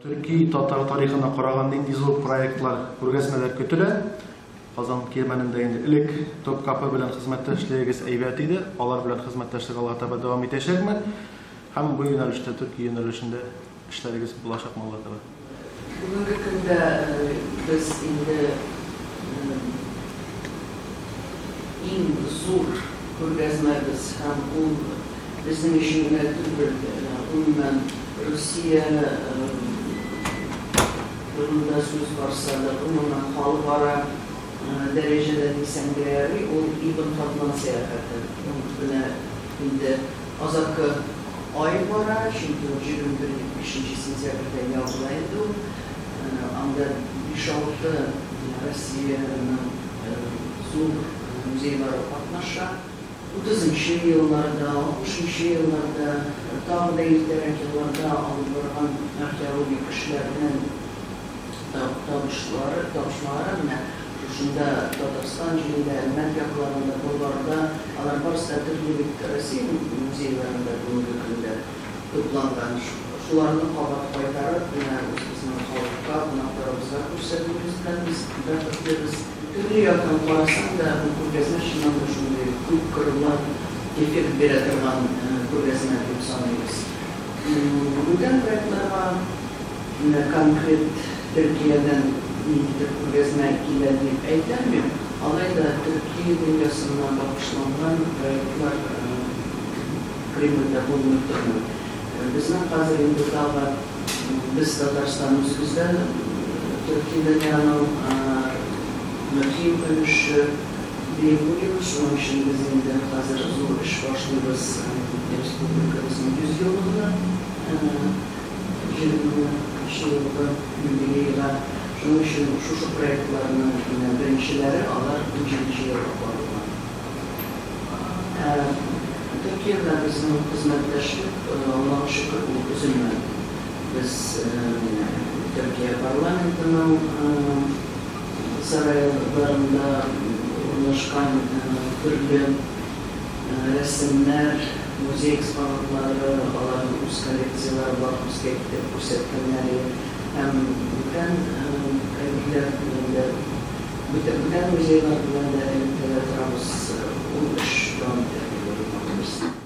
Төрки татар тарихына караган нинди зур проектлар, күргәзмәләр көтелә? Казан Кирмәнендә инде элек Топкапы белән хезмәттәшлегегез әйбәт иде. Алар белән хезмәттәшлек алга таба дәвам итәчәкме? Һәм бу юнәлештә, төрки юнәлешендә эшләрегез булачакмы алга таба? Бүгенге көндә без инде иң зур күргәзмәбез һәм ул безнең өчен генә түгел, гомумән, Русия турында сүз барса да, гомумән, халыкара дәрәҗәдә дисәң дә ярый, ул Ибн Фадлан сәяхәте. Ул менә инде азаккы ай бара, чөнки ул 21 нче сентябрьдә ябыла инде ул. Анда биш-алты Россиянең зур музейлары катнаша. Утызынчы елларда, алтмышынчы елларда, тагы да иртәрәк елларда алып барган археологик эшләрнең табышлары, табышмалары менә шушында Татарстан җирендә, Әлмәт якларында, Болгарда, алар барысы да төрле бит Россия музейларында бүгенге көндә тупланган. Шуларны кабат кайтарып, менә үзебезнең халыкка, кунакларыбызга күрсәтүебез белән без бәхетлебез. Төрле яктан карасаң да, бу күргәзмә чыннан да шундый күп кырлы эффект бирә торган күргәзмә дип саныйбыз. Бүтән проектларга менә конкрет Төркиядән ниндидер күргәзмә килә дип әйтә алмыйм. Алай да төрки дөньясына багышланган проектлар Кремльдә булмый тормый. Безнең хәзер инде тагы без Татарстан үзебездә төрки дөньяның мөһим өлеше диеп уйлыйбыз. Шуның өчен без инде хәзер зур эш башлыйбыз республикабызның 100 еллыгына, 20 нче елгы юбилейга. Шуның өчен шушы проектларның менә беренчеләре алар унҗиденче елга каралган. Ә Төркия белән безнең хезмәттәшлек, Аллага шөкер, ул өзелмәде. Без Төркия парламентының сарайларында урнашкан төрле рәсемнәр, музей экспонатлары, аларның үз коллекцияләре бар, безгә китереп күрсәткәннәре һәм бүтән әйберләр белән дә. Бүтән музейлар белән дә элемтәдә торабыз, ул эш дәвам итә дип уйлыйм.